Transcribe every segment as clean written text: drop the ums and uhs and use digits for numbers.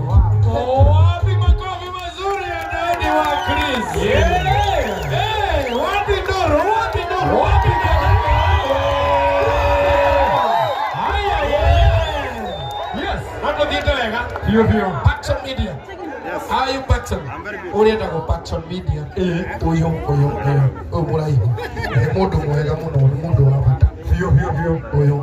Wapi makofi mazuri ya Daudi wa Chris? Hey, wapi nduru? Wapi nduru? Wapi nduru? Haya, yeah. Yes. No tũthiĩte wega. Biũ biũ. Paxson Media. Yes. How are you, Paxson? I'm very good. Ũrĩa etagwo Paxson Media. Ĩĩ. Ũyũ ũyũ ũyũ ũyũ mũraihu. Nĩ mũndũ mwega mũno, nĩ mũndũ wa bata. Biũ biũ biũ. Ũyũ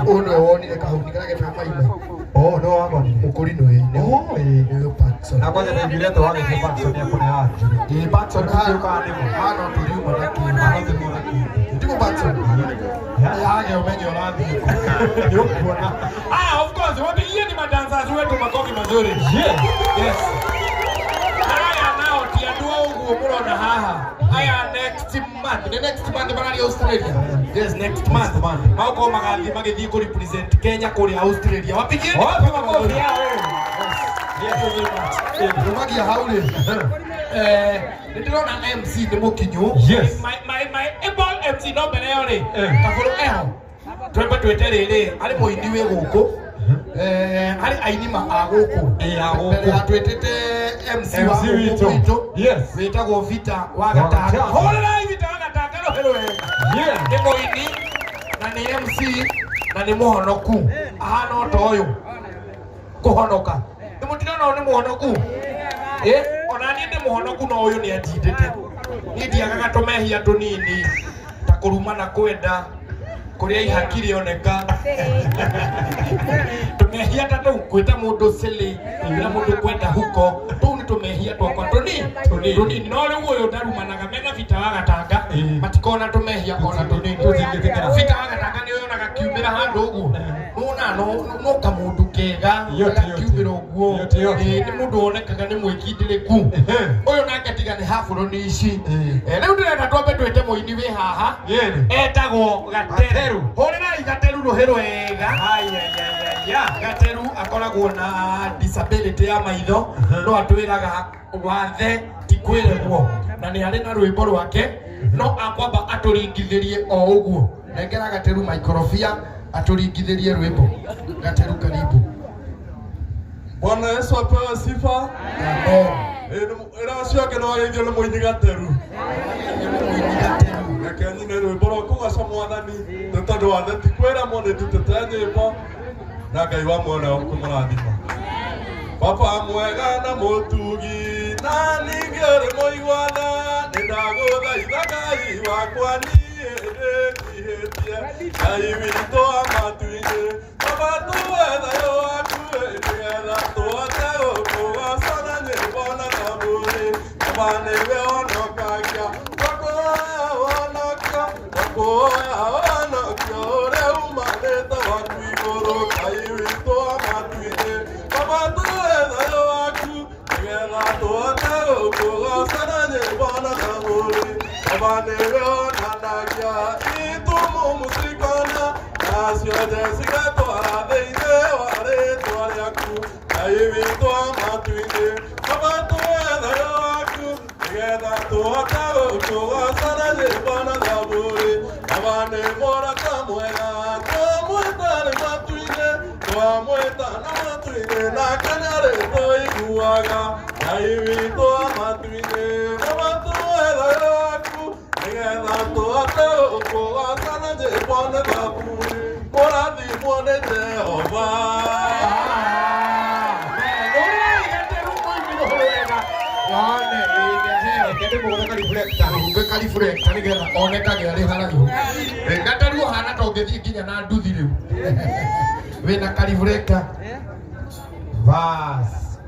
ũyũ nĩwe wonire kahuni karĩa getagwo Maina. Oh, no wagoni. Mũkũrinũ ĩ. Oh, ĩĩ. Nĩ ũyũ Paxson. Na kwanza ndaiguire atĩ wagĩtio Paxson nĩ ekũnea anjiri. Ĩ Paxson Tũtiũĩ kana nĩ ma. hano tũriuma na kĩndũ. Ano tũriuma na kĩndũ. Ndimo Paxson. Yage umenye ũrathiĩ kũ. Nĩ ũkuona. Ah, of course, wapigieni madancers wetu makofi mazuri. Yeah. Yes. Haya nao ti andũ a ũguo mũrona haha. Aya next month. Nĩ next month marari Australia. Yes, next month. Magokorwo magathiĩ magĩthiĩ kũ represent Kenya kũrĩa Australia. Wapigieni Wapi makofi makofi mazuri. yao wewe? Thank you very much. Rumagia hau rĩ. Eh, nĩ ndĩrona MC nĩ mũkinyu. Yes. My able MC no mbere ĩyo rĩ. Eh. Kabũrũ eho. Twembe twĩte rĩrĩ arĩ mũini wĩ gũkũ. Eh, arĩ aini ma a gũkũ. Ĩ, a gũkũ. Mbere ya twĩtĩte MC wa MC gũkũ witũ. gwitũ. Yes. Wĩtagwo Vita wa Gatanga. Gatanga. Hũrĩrai Vita wa Gatanga rũhĩ rwega. Yeah. Nĩ mũini na nĩ MC na nĩ mũhonoku. Ahana o ta ũyũ kũhonoka. Nĩ mũtirona ũyũ nĩ mũhonoku? Ĩ, ona niĩ ndĩ mũhonoku no ũyũ nĩ anjindĩte. Niĩ ndiagaga tũmehia tũnini ta kũruma na kwenda kũrĩa ihaki rĩoneka tũmehia ta tũu gwĩta mũndũ silly na mũndũ kwenda huko tũu nĩ tũmehia twakwa tũnini tũnini no rĩu ũyũ ndarumanaga mena Vita wa Gatanga Ĩĩ. matikona tũmehia ona tũnini Tũtingĩtĩkĩra. Vita wa Gatanga nĩ ũyonaga kiumĩra handũ ũguo nona no kamũndũ kega Yote, yote. gakiumĩra ũguo Yote, yote. Ĩĩ, nĩ mũndũ wonekaga nĩ mwĩkindĩrĩku ũyũ nake tiga nĩ habũrũni ici Ĩĩ. Eh, rĩu ndĩrenda twambe twĩte mũini wĩ haha Yeni. etagwo Gateru Gateru. hũrĩrai Gateru rũhĩ rwega Ayayayaya. Gateru akoragwo na disability ya maitho no atwĩraga wathe ti kwĩregwo na nĩ arĩ na rwĩmbo rwake no akwamba atũringithĩrie o ũguo nengera Gateru maikorobia atũringithĩrie rwĩmbo. Gateru karibu. Bwana Yesu apewe sifa. Amen. Ĩra ũcio ũngĩ nĩ wageithio nĩ mũini Gateru. Mũini Gateru. Reke nyine rwĩmbo rwa kũgoca Mwathani nĩ tondũ wathe ti kwĩramwo nĩ ndutĩte nyĩmbo na Ngai wa muoyo nĩ kũmũrathima. Baba mwega na mũtugi na ningĩ ũrĩ mũiguana nĩ ndagũthaitha Ngai wakwa niĩ ndĩnyihĩtie Ngai witũ wa matu-inĩ Baba tũhe thayũ waku nĩgetha tũhote gũkũgoca na nyĩmbo na thaburi Baba nĩwe honokagia twakuhoya ũhonokio twakuhoya ũhonokio ũrĩa umanĩte waku igũrũ Ngai witũ wa matu-inĩ Baba tũhe thayũ waku nĩgetha tũhote gũkũgoca na nyĩmbo na thaburi Baba nĩwe wonanagia itumumu cikona nacio nje cigatwara thĩinĩ wa rĩtwa rĩaku Ngai witũ wa matu-inĩ Baba tũhe thayũ waku nĩgetha tũhote gũkũgoca na nyĩmbo na thaburi Baba nĩ mũrata mwega twamwĩta nĩ matu-inĩ twamwĩta na matu-inĩ nake nĩarĩtũiguaga Ngai witũ wa matu-inĩ Baba tũhe thayũ waku nĩgetha tũhote gũkũgoca na nyĩmbo na thaburi mũrathimwo nĩ Jehova. Hũrĩrai Gateru mũini rũhĩ rwega. Wone, ĩĩ, Reke ndĩmũgũre ka reflector. Ũgũre ka karibũrekta nĩgetha onekage arĩ haraihu. Na ta rĩu ũhana ta ũngĩthiĩ nginya na nduthi rĩu wĩna karibũrekta. Bas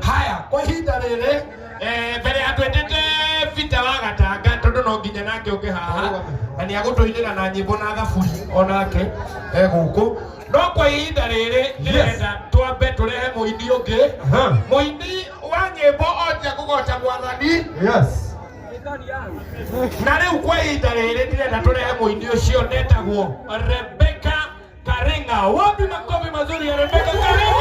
haya, kwa ihinda rĩrĩ mbere ya twĩtĩte Peter wa Gatanga tondũ no nginya nake ũke haha na nĩ agũtũinĩra na nyĩmbo na thaburi onake egũkũ, no kwa ihinda rĩrĩ ndĩrenda twambe tũrehe mũini ũngĩ, mũini wa nyĩmbo onjia kũgoca mwathani. Yes. Na rĩu kwa ihinda rĩrĩ ndĩrenda tũrehe mũini ũcio netagwo Rebecca Karinga. Wapi makofi mazuri ya Rebecca Karinga?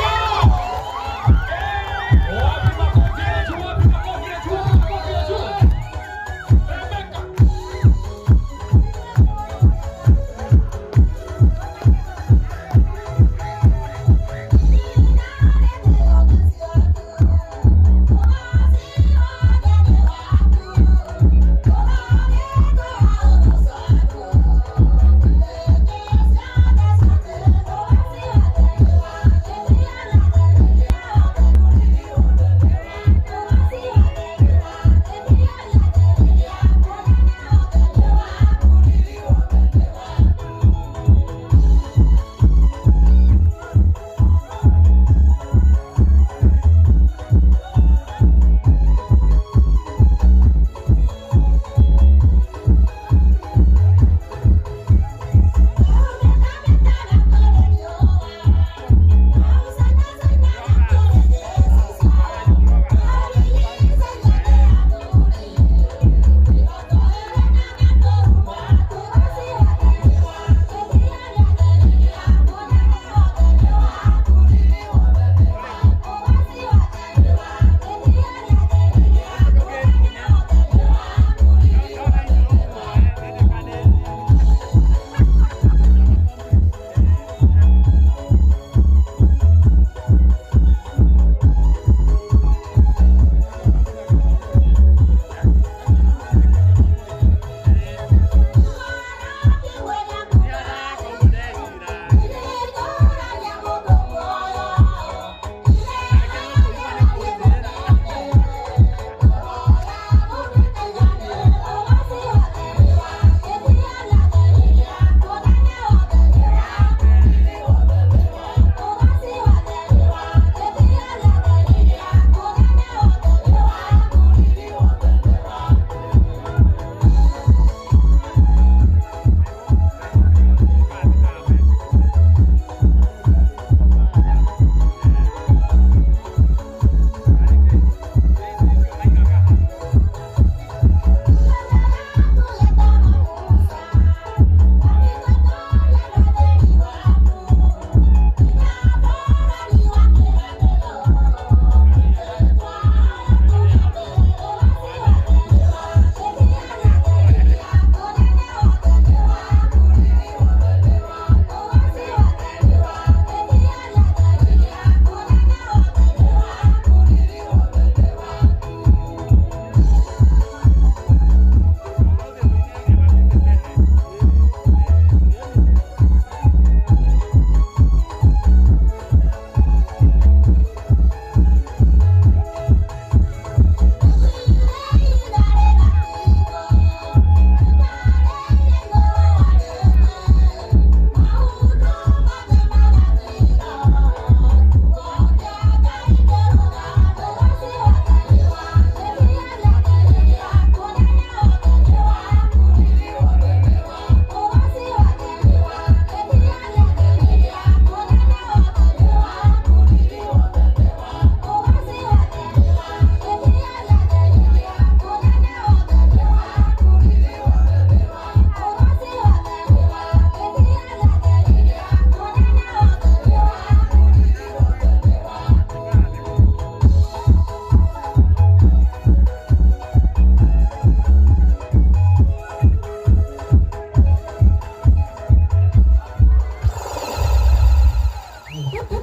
Wapi makofi ya juu? Wapi makofi ya juu? Wapi makofi ya juu? Rebecca.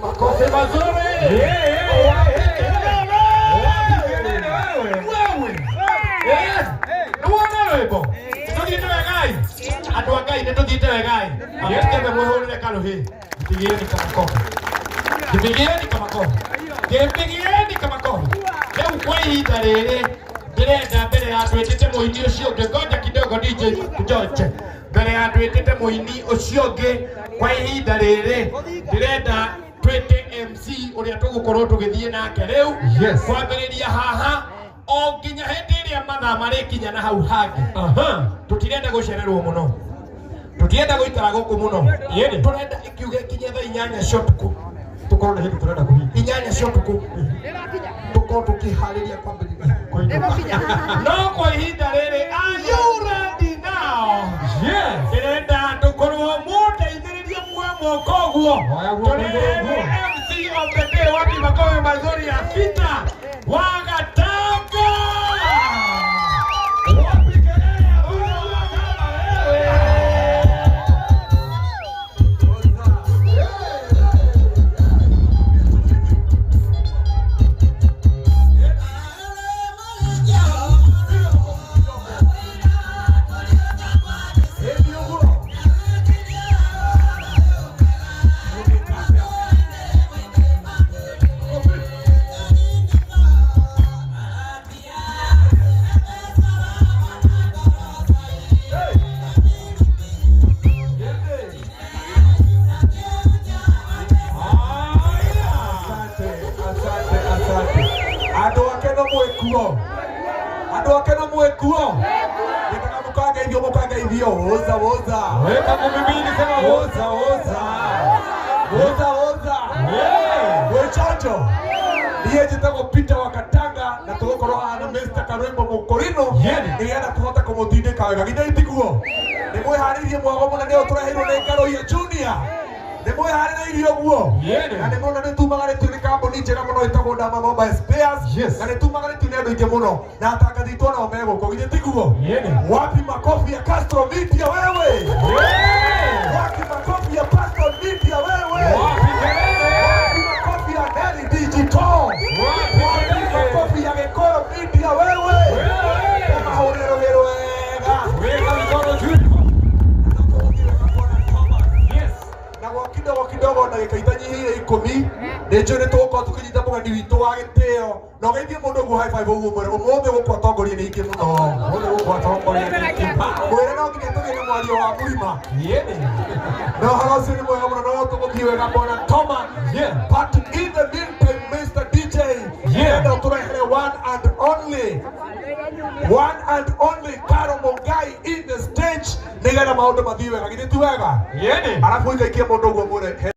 Makofi mazuri. Wapi kelele? Wewe. Nĩwona rwĩmbo? Tũthiĩte wegai? Andũ a Ngai nĩtũthiĩte wegai? Amũkĩmbe mwĩhũrĩre karuhĩ. Mpigieni kamakofi. Mpigieni kamakofi. Mpigieni kamakofi. Rĩu kwa ihinda rĩrĩ Ndĩrenda mbere ya twĩtĩte mũini ũcio ũngĩ, ngoja kidogo DJ George, mbere ya twĩtĩte mũini ũcio ũngĩ kwa ihinda rĩrĩ, ndĩrenda twĩte MC ũrĩa tũgũkorwo tũgĩthiĩ nake rĩu. Yes. Kwambĩrĩria haha o nginya hĩndĩ ĩrĩa mathaa marĩkinya na hau hangĩ. Tũtirenda gũcererwo mũno, tũtirenda gũikara gũkũ mũno. Yeni. Tũrenda ikiuge kinye thaa 8 cia ũtukũ, Tukorwo na hĩndĩ tũrenda kũhingia. 8 cia ũtukũ tũkorwo tũkĩharĩria kwambĩrĩria Kũinũka. No kwa ihinda rĩrĩ, are you ready now? Yes. Ndĩrenda tũkorwo mũndeithĩrĩrie muoe moko ũguo. Oya guoko Tũrĩ igũrũ ũguo. MC of the day, wapi makofi mazuri ya sita wa Gatanga. Wapi kelele ya huyo kama wewe? Asante, asante, asante. Andũ ake no mwĩkuo, andũ ake no mwĩkuo. Nĩkaga mũkangeithio, mũkangeithio. Woza, woza. Weka ngumi mbili, sema Woza, woza. Woza, woza. Yeah. Wĩchonjo. Niĩ njĩtagwo Peter wa Katanga na tũgũkorwo haha na Mr. Karwimbo Mũkũrinũ Yeni. nĩgetha tũhote kũmũtindĩka wega. Githĩ itiguo? Nĩ mwĩharĩirie mwago mũnene ũyũ tũreheirwo nĩ Ngaroia Junior? Nĩ mwĩharĩrĩirie ũguo? Yeni. Na nĩ mũno nĩ tumagarĩtio nĩ kambuni njega mũno ĩtagwo Dama Mobile Spares. Yes. Na nĩ tumagarĩtio nĩ andũ aingĩ mũno na atangathi aitũ onao me gũkũ. Githĩ tiguo? Yeni. Wapi makofi ya Castro Media wewe? Yeah. Wapi makofi ya Pastor Media wewe? Wapi kelele? Wapi makofi ya Nelly Digital? Wapi Wapi kelele? makofi ya Gĩkũyũ Media wewe? Wewe. Ũmahũrĩre rũgĩro wega. Weka mikono juu. Na tũgũthiĩ wega kuona Thomas. Yes. Na gwa kidogo kidogo ndagĩka itanyihĩire 10 nĩ njũĩ nĩ tũgũkorwo tũkĩnyita mũgeni witũ wa gĩtĩo na ũgeithie mũndũ ũguo high five ũguo mwĩre ũmũthĩ gũkũ atongoria nĩ aingĩ mũno. Ũmũthĩ gũkũ atongoria nĩ aingĩ pa. Mwĩre no nginya tũgĩe na mwario wa mũrima. Yeni. Na ũhoro ũcio nĩ mwega mũno no tũgũthiĩ wega bwana Thomas. Yeah. But in the meantime, Mr. DJ, Yeah. enda ũtũrehere one and only, one and only Caro Mungai in the stage nĩgetha maũndũ mathiĩ wega. Githĩ ti wega? Yeni. Arabu ikaikia mũndũ ũguo mwĩre